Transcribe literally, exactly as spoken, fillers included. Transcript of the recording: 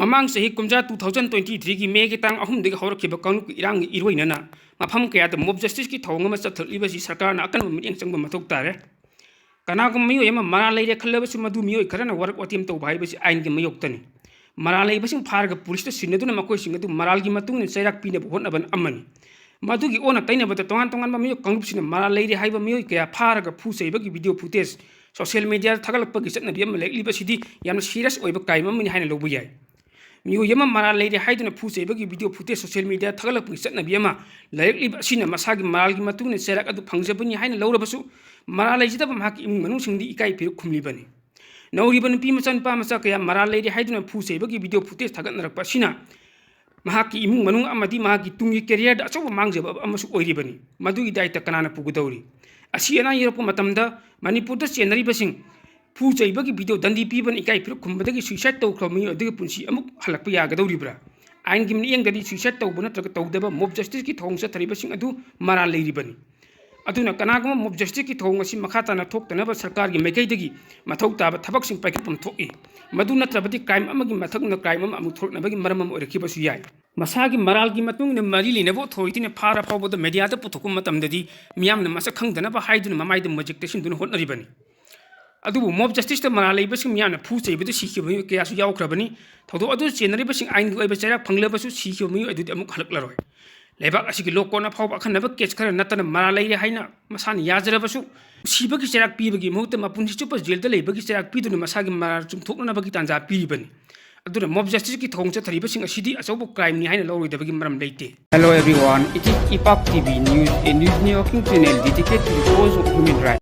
ꯃꯃꯥꯡ ꯆꯍꯤ ꯀꯨꯝꯖꯥ two thousand twenty threeꯒꯤ Mayꯒꯤ ꯇꯥꯡ ꯑꯍꯨꯝꯗꯒꯤ ꯍꯧꯔꯛꯈꯤꯕ ꯀꯥꯡꯂꯨꯞꯀꯤ ꯏꯔꯥꯡꯒꯤ ꯏꯔꯣꯏꯅꯅ ꯃꯐꯝ ꯀꯌꯥꯗ mob justiceꯀꯤ ꯊꯧꯑꯣꯡ ꯑꯃ ꯆꯠꯊꯔꯛꯂꯤꯕꯁꯤ ꯁꯔꯀꯥꯔꯅ ꯑꯀꯟꯕ ꯃꯤꯠꯌꯦꯡ ꯆꯪꯕ ꯃꯊꯧ ꯇꯥꯔꯦ꯫ ꯀꯅꯥꯒꯨꯝꯕ ꯃꯤꯑꯣꯏ ꯑꯃ ꯃꯔꯥꯜ ꯂꯩꯔꯦ ꯈꯜꯂꯕꯁꯨ ꯃꯗꯨ ꯃꯤꯑꯣꯏ ꯈꯔꯅ ꯋꯥꯔꯛ ꯋꯥꯇꯦꯝ ꯇꯧꯕ ꯍꯥꯏꯕꯁꯤ ꯑꯥꯏꯟꯒꯤ ꯃꯥꯌꯣꯛꯇꯅꯤ꯫ ꯃꯔꯥꯜ ꯂꯩꯕꯁꯤꯡ ꯐꯥꯔꯒ ꯄꯨꯂꯤꯁꯇ ꯁꯤꯟꯅꯗꯨꯅ ꯃꯈꯣꯏꯁꯤꯡ ꯑꯗꯨ ꯃꯔꯥꯜꯒꯤ ꯃꯇꯨꯡ ꯏꯟꯅ ꯆꯩꯔꯥꯛ ꯄꯤꯅꯕ ꯍꯣꯠꯅꯕꯅ ꯑꯃꯅꯤ꯫ ꯃꯗꯨꯒꯤ ꯑꯣꯟꯅ ꯇꯩꯅꯕꯗ ꯇꯣꯉꯥꯟ ꯇꯣꯉꯥꯟꯕ ꯃꯤꯑꯣꯏ ꯀꯥꯡꯂꯨꯞꯁꯤꯡꯅ ꯃꯔꯥꯜ ꯂꯩꯔꯦ ꯍꯥꯏꯕ ꯃꯤꯑꯣꯏ ꯀꯌꯥ ꯐꯥꯔꯒ ꯐꯨ ꯆꯩꯕꯒꯤ video footage social mediaꯗ ꯊꯥꯒꯠꯂꯛꯄꯒꯤ ꯆꯠꯅꯕꯤ ꯑꯃ ꯂꯩꯔꯛꯂꯤꯕꯁꯤꯗꯤ ꯌꯥꯝꯅ serious ꯑꯣꯏꯕ crime ꯑꯃꯅꯤ ꯍꯥꯏꯅ ꯂꯧꯕ ꯌꯥꯏ꯫ ꯃꯤꯑꯣꯏ ꯑꯃ ꯃꯔꯥꯜ ꯂꯩꯔꯦ ꯍꯥꯏꯗꯨꯅ ꯐꯨ ꯆꯩꯕꯒꯤ video footage social mediaꯗ ꯊꯥꯒꯠꯂꯛꯄꯒꯤ ꯆꯠꯅꯕꯤ ꯑꯃ ꯂꯩꯔꯛꯂꯤꯕ ꯑꯁꯤꯅ ꯃꯁꯥꯒꯤ ꯃꯔꯥꯜꯒꯤ ꯃꯇꯨꯡ ꯏꯟꯅ ꯆꯩꯔꯥꯛ ꯑꯗꯨ ꯐꯪꯖꯕꯅꯤ ꯍꯥꯏꯅ ꯂꯧꯔꯕꯁꯨ, ꯃꯔꯥꯜ ꯂꯩꯖꯗꯕ ꯃꯍꯥꯛꯀꯤ ꯏꯃꯨꯡ ꯃꯅꯨꯡꯁꯤꯡꯗꯤ ꯏꯀꯥꯏ ꯐꯤꯔꯨꯛ ꯈꯨꯝꯂꯤꯕꯅꯤ꯫ ꯅꯧꯔꯤꯕ ꯅꯨꯄꯤ ꯃꯆꯥ, ꯅꯨꯄꯥ ꯃꯆꯥ ꯀꯌꯥ ꯃꯔꯥꯜ ꯂꯩꯔꯦ ꯍꯥꯏꯗꯨꯅ ꯐꯨ ꯆꯩꯕꯒꯤ video footage ꯊꯥꯒꯠꯅꯔꯛꯄ ꯑꯁꯤꯅ ꯃꯍꯥꯛꯀꯤ ꯏꯃꯨꯡ ꯃꯅꯨꯡ ꯑꯃꯗꯤ ꯃꯍꯥꯛꯀꯤ ꯇꯨꯡꯒꯤ careerꯗ ꯑꯆꯧꯕ ꯃꯥꯡꯖꯕ ꯑꯃꯁꯨ ꯑꯣꯏꯔꯤꯕꯅꯤ꯫ ꯃꯗꯨꯒꯤ ꯗꯥꯏꯇ ꯀꯅꯥꯅ ꯄꯨꯒꯗꯧꯔꯤ? ꯑꯁꯤ ꯑꯅꯥ ꯌꯧꯔꯛꯄ ꯃꯇꯝꯗ ꯃꯅꯤꯄꯨꯔꯗ ꯆꯦꯟꯅꯔꯤꯕꯁꯤꯡ ꯐꯨ ꯆꯩꯕꯒꯤ video ꯗꯟꯗꯤ ꯄꯤꯕꯅ ꯏꯀꯥꯏ ꯐꯤꯔꯨꯛ ꯈꯨꯝꯕꯗꯒꯤ suicide ꯇꯧꯈ꯭ꯔꯕ ꯃꯤꯑꯣꯏ ꯑꯗꯨꯒꯤ ꯄꯨꯟꯁꯤ ꯑꯃꯨꯛ ꯍꯜꯂꯛꯄ ꯌꯥꯒꯗꯧꯔꯤꯕ꯭ꯔꯥ? ꯑꯥꯏꯟꯒꯤ ꯃꯤꯠꯌꯦꯡꯗꯗꯤ suicide ꯇꯧꯕ ꯅꯠꯇ꯭ꯔꯒ ꯇꯧꯗꯕ mob justiceꯀꯤ ꯊꯧꯑꯣꯡ ꯆꯠꯊꯔꯤꯕꯁꯤꯡ ꯑꯗꯨ ꯃꯔꯥꯜ ꯂꯩꯔꯤꯕꯅꯤ꯫ ꯑꯗꯨꯅ ꯀꯅꯥꯒꯨꯝꯕ mob justiceꯀꯤ ꯊꯧꯑꯣꯡ ꯑꯁꯤ ꯃꯈꯥ ꯇꯥꯅ ꯊꯣꯛꯇꯅꯕ ꯁꯔꯀꯥꯔꯒꯤ ꯃꯥꯏꯀꯩꯗꯒꯤ ꯃꯊꯧ ꯇꯥꯕ ꯊꯕꯛꯁꯤꯡ ꯄꯥꯏꯈꯠꯐꯝ ꯊꯣꯛꯏ꯫ ꯃꯗꯨ ꯅꯠꯇ꯭ꯔꯕꯗꯤ crime ꯑꯃꯒꯤ ꯃꯊꯛꯅ crime ꯑꯃ ꯑꯃꯨꯛ ꯊꯣꯛꯂꯛꯅꯕꯒꯤ ꯃꯔꯝ ꯑꯃ ꯑꯣꯏꯔꯛꯈꯤꯕꯁꯨ ꯌꯥꯏ꯫ ꯃꯁꯥꯒꯤ ꯃꯔꯥꯜꯒꯤ ꯃꯇꯨꯡ ꯏꯟꯅ ꯃꯔꯤ ꯂꯩꯅꯕ authorityꯅ ꯐꯥꯔ ꯐꯥꯎꯕꯗ mediaꯗ ꯄꯨꯊꯣꯛꯄ ꯃꯇꯝꯗꯗꯤ ꯃꯤꯌꯥꯝꯅ ꯃꯁꯛ ꯈꯪꯗꯅꯕ ꯍꯥꯏꯗꯨꯅ ꯃꯃꯥꯏꯗ ꯃꯣꯖꯦꯛ ꯇꯩꯁꯤꯟꯗꯨꯅ ꯍꯣꯠꯅꯔꯤꯕꯅꯤ꯫ ꯑꯗꯨꯕꯨ mob justiceꯇ ꯃꯔꯥꯜ ꯂꯩꯕꯁꯤꯡ ꯃꯤꯌꯥꯝꯅ ꯐꯨ ꯆꯩꯕꯗ ꯁꯤꯈꯤꯕ ꯃꯤꯑꯣꯏ ꯀꯌꯥꯁꯨ ꯌꯥꯎꯈ꯭ꯔꯕꯅꯤ꯫ ꯊꯧꯗꯣꯛ ꯑꯗꯨ ꯆꯦꯟꯅꯔꯤꯕꯁꯤꯡ ꯑꯥꯏꯟꯒꯤ ꯑꯣꯏꯕ ꯆꯩꯔꯥꯛ ꯐꯪꯂꯕꯁꯨ ꯁꯤꯈꯤꯕ ꯃꯤꯑꯣꯏ ꯑꯗꯨꯗꯤ ꯑꯃꯨꯛ ꯍꯜꯂꯛꯂꯔꯣꯏ꯫ ꯂꯩꯕꯥꯛ ꯑꯁꯤꯒꯤ law courtꯅ ꯐꯥꯎꯕ ꯑꯈꯟꯅꯕ case ꯈꯔ ꯅꯠꯇꯅ ꯃꯔꯥꯜ ꯂꯩꯔꯦ ꯍꯥꯏꯅ ꯃꯁꯥꯅ ꯌꯥꯖꯔꯕꯁꯨ ꯁꯤꯕꯒꯤ ꯆꯩꯔꯥꯛ ꯄꯤꯕꯒꯤ ꯃꯍꯨꯠꯇ ꯃꯄꯨꯟꯁꯤ ꯆꯨꯞꯄ ꯖꯦꯜꯗ ꯂꯩꯕꯒꯤ ꯆꯩꯔꯥꯛ ꯄꯤꯗꯨꯅ ꯃꯁꯥꯒꯤ ꯃꯔꯥꯜ ꯆꯨꯝꯊꯣꯛꯅꯅꯕꯒꯤ ꯇꯥꯟꯖꯥ ꯄꯤꯔꯤꯕꯅꯤ꯫ ꯑꯗꯨꯅ mob justiceꯀꯤ ꯊꯧꯑꯣꯡ ꯆꯠꯊꯔꯤꯕꯁꯤꯡ ꯑꯁꯤꯗꯤ ꯑꯆꯧꯕ crimeꯅꯤ ꯍꯥꯏꯅ ꯂꯧꯔꯣꯏꯗꯕꯒꯤ ꯃꯔꯝ ꯂꯩꯇꯦ꯫ Hello everyone, it is Ipak T V News, a news networking channel dedicated to the cause of human rights.